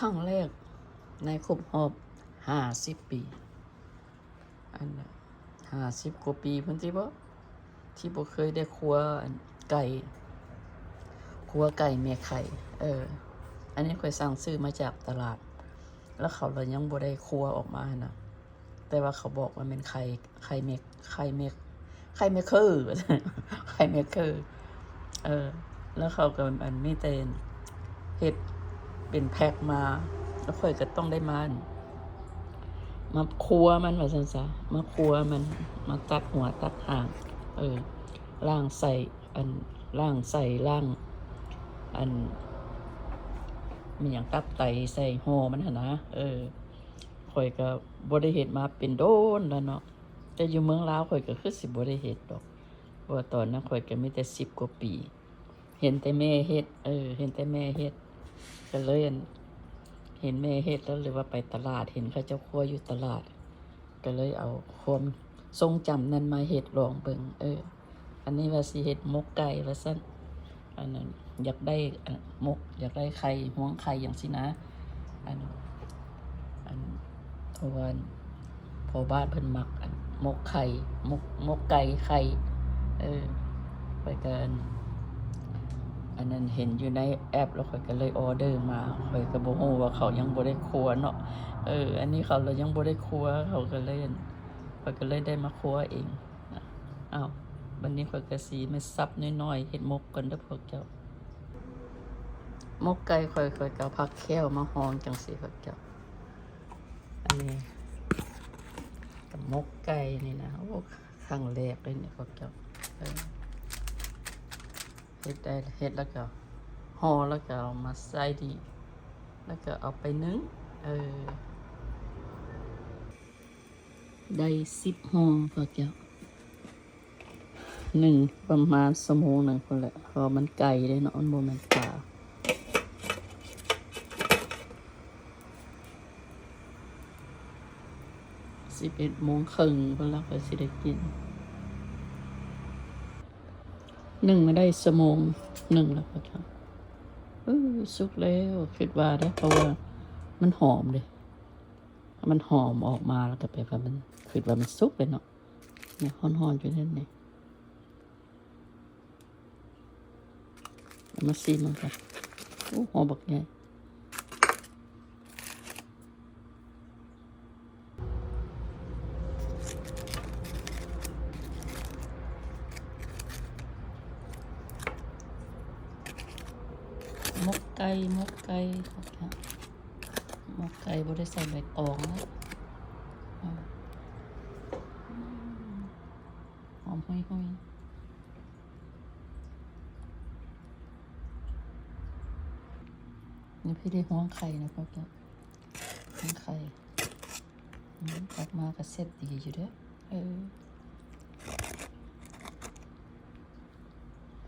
ຄັ້ງແລກໃນຄົບຮອບຫ້າສິບປີ ອັນ ຫ້າສິບກວ່າປີພຸ້ນຕິບໍ ທີ່ບໍ່ເຄີຍໄດ້ຄົວ ອັນ ໄກ່ ຄົວໄກ່ແມ່ໄຂ່ ເອີ ອັນນີ້ຂ້ອຍສັ່ງຊື້ມາຈາກຕະຫຼາດ ແລ້ວເຂົາລະຍັງບໍ່ໄດ້ຄົວອອກມາຫັ້ນນະ ແຕ່ວ່າເຂົາບອກວ່າແມ່ນໄຂ່ ໄຂ່ແມ່ ໄຂ່ແມ່ ໄຂ່ແມ່ເຄີ ໄຂ່ແມ່ເຄີ ເອີ ແລ້ວເຂົາກໍ ອັນ ມີແຕ່ເຮັດເປັນແພັກມາ ແລ້ວຂ້ອຍກໍຕ້ອງໄດ້ມາ ມາຄົວມັນວ່າຊັ້ນຊະ ມາຄົວມັນ ມາຕັດຫົວຕັດຫາງ ເອີ ລ້າງໄສ້ ອັນ ລ້າງໄສ້ ລ້າງ ອັນ ມີຫຍັງ ຕັບໄຕໃສ່ຫໍ່ມັນຫັ້ນນະ ເອີ ຂ້ອຍກໍບໍ່ໄດ້ເຮັດມາເປັນດົນແລ້ວເນາະ ແຕ່ຢູ່ເມືອງລາວຂ້ອຍກໍຄືຊິບໍ່ໄດ້ເຮັດດອກ ເພາະວ່າຕອນນັ້ນຂ້ອຍກໍມີແຕ່ສິບກວ່າປີ ເຫັນແຕ່ແມ່ເຮັດ ເອີ ເຫັນແຕ່ແມ່ເຮັດ ກໍເລີຍ ອັນ ເຫັນແມ່ເຮັດແລ້ວ ຫຼືວ່າໄປຕະຫຼາດ ເຫັນເຂົາເຈົ້າຄົວຢູ່ຕະຫຼາດ ກໍເລີຍເອົາຄວາມຊົງຈຳນັ້ນມາເຮັດລອງເບິ່ງ ເອີ ອັນນີ້ວ່າຊິເຮັດໝົກໄກ່ວ່າຊັ້ນ ອັນນັ້ນ ຢາກໄດ້ ອັນ ໝົກ ຢາກໄດ້ໄຂ່ ຮວງໄຂ່ຫຍັງຊີ້ນະ ອັນ ອັນ ເພາະວ່າພໍ່ບ້ານເພິ່ນມັກ ອັນ ໝົກໄຂ່ ໝົກ ໝົກໄກ່ໄຂ່ ເອີ ຂ້ອຍກໍ ອັນ ອັນນັ້ນເຫັນຢູ່ໃນແອັບ ແລ້ວຂ້ອຍກໍເລີຍອໍເດີມາ ຂ້ອຍກໍບໍ່ຮູ້ວ່າເຂົາຍັງບໍ່ໄດ້ຄົວເນາະ ເອີ ອັນນີ້ເຂົາລະຍັງບໍ່ໄດ້ຄົວ ເຂົາກໍເລີຍ ຂ້ອຍກໍເລີຍໄດ້ມາຄົວເອງ. ອ້າວ ບັດນີ້ຂ້ອຍກໍຊິມາສັບນ້ອຍໆ ເຮັດໝົກກ່ອນເດີພວກເຈົ້າ ໝົກໄກ່ຂ້ອຍ ຂ້ອຍກໍເອົາຜັກແຂ້ວມາຮອງຈັ່ງຊີ້ພວກເຈົ້າ ອັນນີ້ກໍໝົກໄກ່ນີ້ນະ ໂອ້ ຄັ້ງແລກເລີຍນີ້ພວກເຈົ້າ ເອີ ເຮັດໄດ້ ເຮັດແລ້ວກໍຫໍ່ ແລ້ວກໍເອົາມາໃສ່ດີ ແລ້ວກໍເອົາໄປໜຶ້ງ ເອີ ໄດ້ສິບຫໍ່ພວກເຈົ້າ ໜຶ້ງປະມານຊົ່ວໂມງໜຶ່ງພຸ້ນແຫຼະ ເພາະວ່າມັນໄກ່ເດ້ເນາະ ມັນບໍ່ແມ່ນປາ ສິບເອັດໂມງເຄິ່ງພຸ້ນລະ ຂ້ອຍຊິໄດ້ກິນ ໜຶ້ງມາໄດ້ຊົ່ວໂມງໜຶ່ງແລ້ວພວກເຈົ້າ ເອີ ສຸກແລ້ວ ຄິດວ່າເດ້ ເພາະວ່າມັນຫອມເດ້ ມັນຫອມອອກມາ ແລ້ວກໍແປວ່າມັນ ຄິດວ່າມັນສຸກເລີຍເນາະ ນີ້ຮ້ອນໆຢູ່ນັ້ນນີ້ ເອົາມາຊີມເບິ່ງກ່ອນ ໂອ້ ຫໍ່ບັກໃຫຍ່ ໝົກໄກ່ ໝົກໄກ່ ໝົກໄກ່ບໍ່ໄດ້ໃສ່ໃບຕອງນະ ອືມ ຫອມຫຸ່ຍໆ ນີ້ພີ່ໄດ້ຮວງໄຂ່ນະພວກເຈົ້າ ຮວງໄຂ່ ອືມ ອອກມາກໍແຊບດີຢູ່ເດີ້ ເອີ.